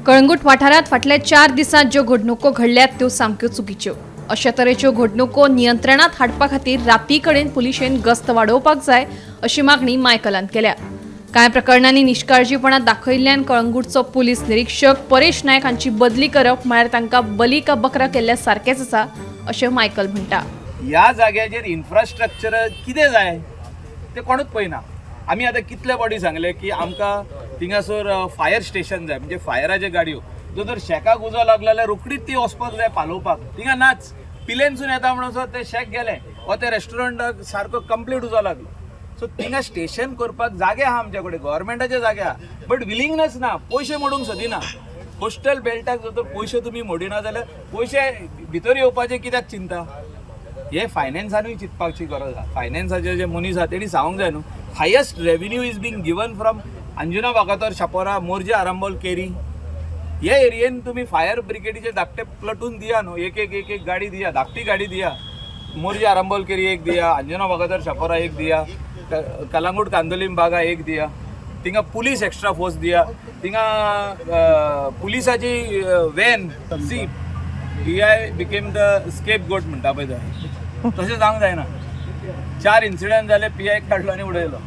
कळंगूट वाठारांत फाटल्या 4 दिसांत ज्यो घडणुको घडल्यात त्यो सामक्यो चुकीच्यो. अशा तरेच्यो घडणुको नियंत्रणात हाडपा खातीर राती कडेन पुलिशेन गस्त वाडोवपाक जाय अशी मागणी मायकलान केल्या. कांय प्रकरणांनी निश्काळजीपणा दाखयल्ल्यान कळंगूटचो पुलीस निरीक्षक परेश नायक हांची बदली करप म्हळ्यार तांकां बली का बकरा केल्ल्या सारकेंच आसा अशें मायकल म्हणटा. ह्या जाग्याचेर इन्फ्रास्ट्रक्चर कितें जाय तें कोणूच पळयना. आमी आतां कितले फावटी सांगले की आमकां थिंगासर फायर स्टेशन जाय, म्हणजे फायराच्यो गाडयो, जो जर शेकाक उजो लागलो जाल्यार रोखडीच ती वचपाक जाय पालोवपाक. थिंगा नाच, पिलेनसून येता म्हणसर तें शेक गेलें वा त्या रेस्टॉरंटाक सारको कंप्लीट उजो लागलो. सो थिंगा स्टेशन करपाक जागे आहा आमच्या कडेन, गव्हर्मेंटाचे जागे आहा, बट विलिंगनेस ना, पयशे मोडूंक सोदिना. कोस्टल बेल्टाक जर तर पयशे तुमी मोडिना जाल्यार पयशे भितर येवपाचे कित्याक चिंता? हे फायनान्सानूय चिंतपाची गरज आहा. फायनान्साचे जे मनीस आहा तेणी सांगूंक जाय न्हू, highest revenue is being given from Anjuna Vagator, Chapora, Morjim, Arambol, Keri. हे एरियेन तुमी फायर ब्रिगेडीचे धाकटे प्लटून दिया न्हू, एक एक एक एक गाडी दिया, धाकटी गाडी दिया. मोरजे आरांबोल केरी एक दिया, अंजुना वागातोर शापोरा एक दिया, कलांगूट कांदोलीम बागा एक दिया. थिंगा पुलीस एक्स्ट्रा फोर्स दिया. थिंगा पुलिसाची van. See, PI became the scapegoat म्हणटा पळय तो, तशें जावंक जायना. चार इन्सिडंट जाले, पी I काडलो आनी उडयलो.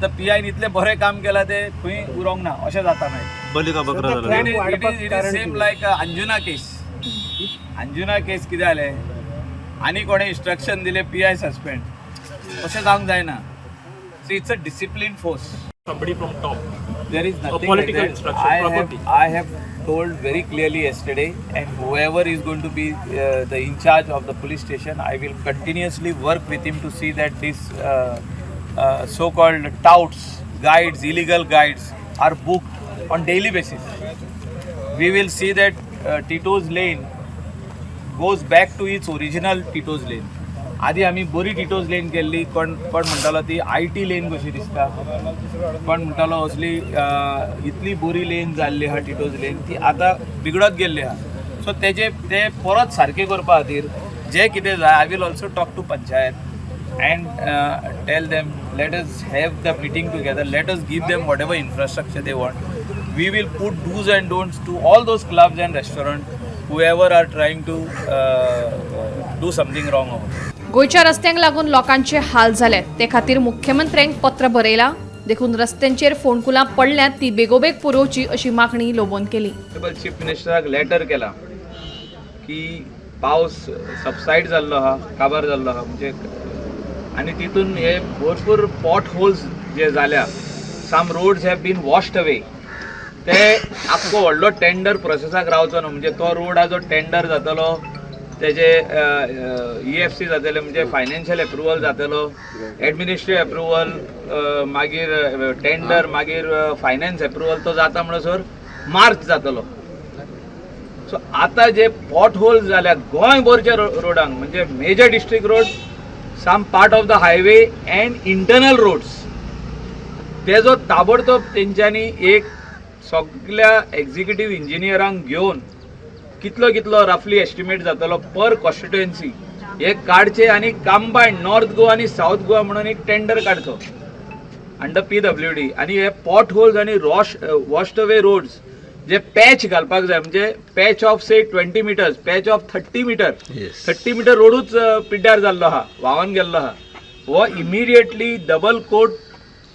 तर पी आयन इतलें बरें काम केलां तें खंय उरोंक ना, अशें जाता मागीर. बली का बकरा झाला. It is same like Anjuna case. Anjuna case कितें जालें, आनी कोणें इन्स्ट्रक्शन दिलें, पी I suspend. तशें जावंक जायना. So it's a discipline force. Somebody from top. There is nothing political like that. Instruction, I have, probably. I have told very clearly yesterday, and whoever is going to be the in charge of the police station, I will continuously work with him to see that these so-called touts, guides, illegal guides are booked on daily basis. We will see that Tito's Lane goes back to its original Tito's Lane. आधी आमी बरी Tito's lane केल्ली. कोण कोण म्हणटालो ती I T lane कशी दिसता, कोण म्हणटालो असली इतली बरी लेन जाल्ली आहा टिटोज लेन, ती आतां बिगडत गेल्ली आहा. सो तेजे ते परत सारकें करपा खातीर जे कितें जाय, I will also talk to panchayat and tell them, let us have the meeting together, let us give them whatever infrastructure they want. We will put do's and don'ts to all those clubs and restaurants, whoever are trying to do something wrong over there. गोंयच्या रस्त्यांक लागून लोकांचे हाल जाल्यात, ते खातीर मुख्यमंत्र्यांक पत्र बरयलां. देखून रस्त्यांचेर फोंडकुलां पडल्यांत ती बेगोबेग पुरोवची अशी मागणी लोबोन केली. चीफ मिनिस्टराक लेटर केला की पावस सबसायड जाल्लो आहा, काबार जाल्लो आहा, म्हणजे आनी तितून हे भरपूर पॉट होल्स जे जाल्या, some roads have been washed away. ते आख्खो व्हडलो टेंडर प्रोसेसाक रावचो न्हू, म्हणजे तो रोड जो टेंडर जातलो तेजे ईएफसी जातले, म्हणजे फायनान्शियल एप्रुवल जातलो, एडमिनिस्ट्रेटिव्ह एप्रुवल, मागीर टेंडर, मागीर फायनान्स एप्रुवल, तो जाता म्हणसर मार्च जातलो. सो आतां जे पॉट होल्स जाल्या गोंयभरच्या रोडांक, म्हणजे major district road, some part of the highway and internal roads, तेजो ताबडतोब तेंच्यांनी एक सगल्या एक्झिक्युटीव इंजिनियरांक घेवन कितलो कितलो रफली एस्टिमेट जातलो पर कॉन्स्टिट्युएन्सी हे काडचे आनी कंबायन नॉर्थ गोवा आनी सावथ गोवा म्हणून एक टेंडर काडचो अंडर पीडब्ल्यूडी आनी हे पॉट होल्स आनी रॉश वॉश्ड अवे रोड्स जे पॅच घालपाक जाय, म्हणजे patch of say 20 meters, patch of 30 meter. 30 meter रोडूच पिड्ड्यार जाल्लो आहा, व्हांवन गेल्लो आहा. हो immediately double coat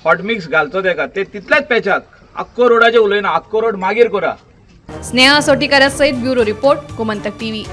hot mix घालचो तेका, ते तितल्याच पॅचाक. आख्खो रोडाचें उलयना, आख्खो रोड मागीर करा. स्नेहा सोटीकारा सहित ब्युरो रिपोर्ट, गोमंतक टीव्ही.